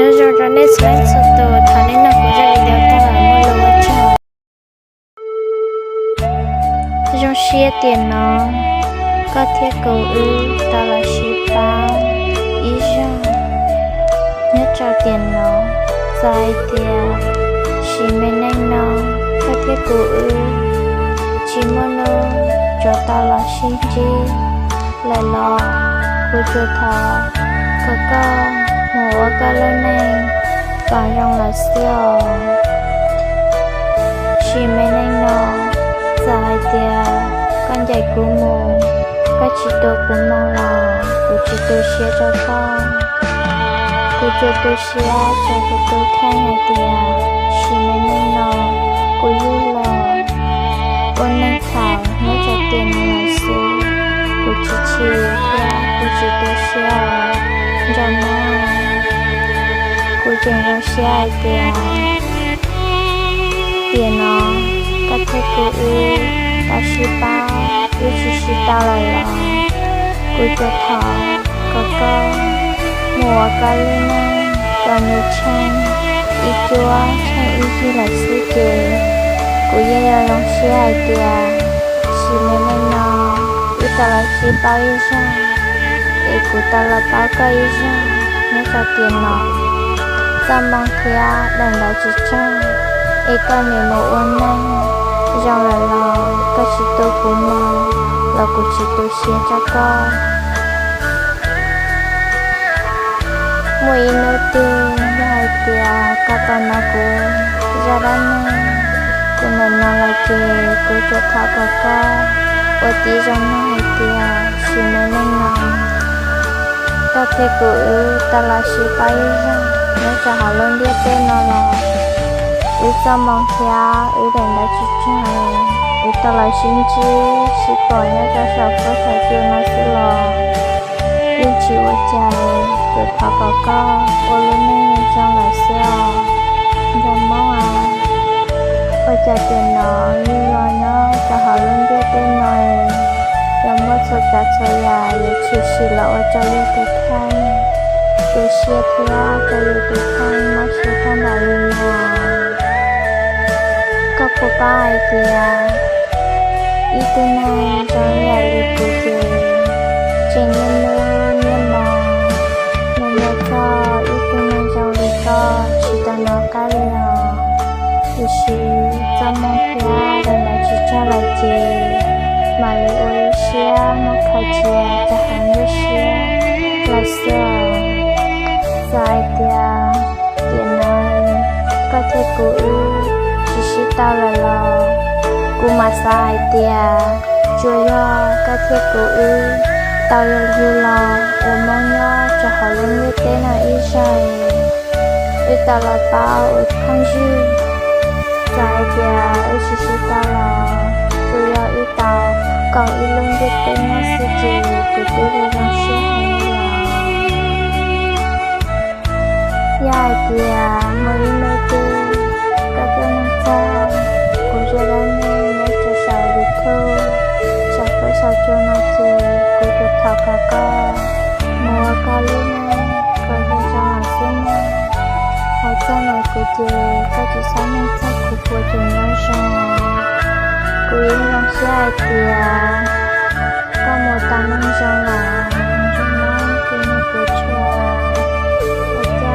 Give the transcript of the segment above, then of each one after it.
Nyob zoo rau nej txhua leej txhua tus, thov nej nrog kuv zaj video tag los muaj lus ua tsaug. Zoo siab tiam no koj thiab kuv wb tau los sib paub ib zaug nyob rau tiam no. Txawm hais tias sim me neej no koj thiab kuv wb tsis muaj hnub tau los sib ntsib lawm los, kuv tsuas thov kom koj mus ua koj lub neej kom zoo lawm xwb os. Sim me neej no, txawm hais tias koj ncaim kuv mus, koj tsis tua kuv moo los kuv tsis tu siab rau koj. Kuv tsuas tu siab rau kuv tus kheej hais tias sim me neej no kuv yug los ua neej thaum nyob rau tiam no lawm xwb, kuv tsis chim thiab kuv tsis tu siab os nraug Hmoob. Kuv tseem zoo siab hais tias tiam no koj thiab kuv wb tau sib paub, wb tsis sib tau lawm los, kuv tsuas thov kom koj mus ua koj lub neej kom nws tsheej ib cuab tsheej ib yig lawm xwb ces kuv yeej yuav zoo siab hais tias sim me neej no wb tau los sib paub ib zaug, es kuv tau los paub koj ib zaug nyob rau tiam no. Txoj moo thiab daim ntawv tsis tseg, es koj nim mus ua neej zoo lawm los koj tsis tu kuv moo los kuv tsis tu siab rau koj. Muaj ib hnub twg yog hais tias koj tau hnov kuv zaj dab neeg, kuv nim no los ces kuv tsuas thov kom koj ua tib zoo mloog hais tias sim me neej no koj thiab kuv wb tau los sib paub ib zaug nyob rau hauv lub ntiaj teb no los, wb txoj moo thiab wb daim ntawv tsis tseg, wb tau los sib ntsib sib pom nyob rau saum huab saum cua no xwb los yeej tsis ua cas, tsuas thov kom koj ua lub neej zoo lawm xwb os nraug Hmoob. Ua cas tiam no yug los nyob rau hauv lub ntiaj teb no, yog muaj txhua tsav txhua yam yuav tshwm sim los ua rau yus tus kheej tu siab thiab rau yus tus kheej mob siab tag npaum li no. Koj puas paub hais tias ib tug neeg zoo ib yam li kuv ces tseem niaj hnub niaj hmo mus mus txog ib tug neeg zoo li koj tsis tau hnov qab li os. Tiam sis txoj moo thiab daim ntawv tsis tseg lawm ces mam li ua ib siab muab khaws cia rau hauv nruab siab lawm xwb os. Txawm hais tias tiam no koj thiab kuv wb tsis sib tau lawm los, kuv mam xav hais tias tsuas yog koj thiab kuv wb tau yug los ua Hmoob nyob rau hauv lub ntiaj teb no ib zaug, wb tau los paub ua phooj ywg. Txawm hais tias wb tsis sib tau los, tsuas yog wb tau koom ib lub ntiaj teb nyob xwb ces kuv twb zoo siab heev li os. Yog hais tias muaj ib hnub twg koj tuaj mloog txog kuv zaj dab neeg nyob rau saum YouTube, saum huab saum cua no ces kuv tsuas thov kom koj mus ua koj lub neej kom zoo zoo xwb mog. Hais txog ntawm kuv ces koj tsis txhob mloog txog kuv puas tseem nyob zoo. Kuv yeej zoo siab hais tias koj mus tau neej zoo lawm nraug Hmoob, kuv nyob kuv tshua. Ua cas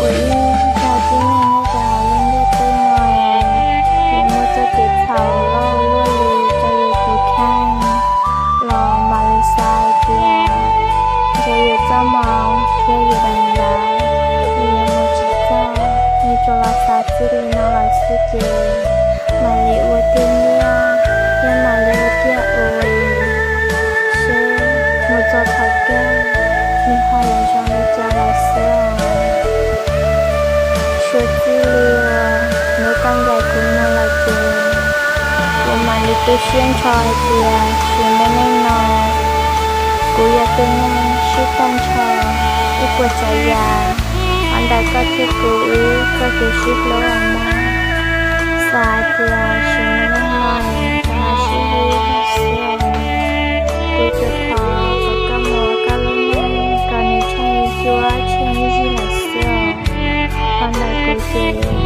ua ib zaj dab neeg nyob rau hauv lub ntiaj teb no, nws muaj txoj kev txhaum loj luaj li rau yus tus kheej los mam li xav hais tias ntshe yus txoj moo thiab yus daim ntawv nws yuav mus tsis txog, nws tsuas los xav txij li no lawm xwb ces mam li ua tiag nyiaj thiab mam li ua tiag ua seb mus txog thaum kawg nws ho yuav zoo li cas lawm xwb os. Suav txij li uas hnub koj ncaim kuv mus lawm ces kuv mam li tu siab nrho hais tias sim me neej no kuv yog tus neeg sib tag nrho ib puas tsav yam, qhov ntawm koj thiab kuv wb txoj kev sib hlub os mog. Xav hais tias sim me neej no rov sib hlub ib zaug xwb, kuv tsuas thov kom koj mus ua koj lub neej kom nws tsheej ib cuab tsheej ib yig lawm ces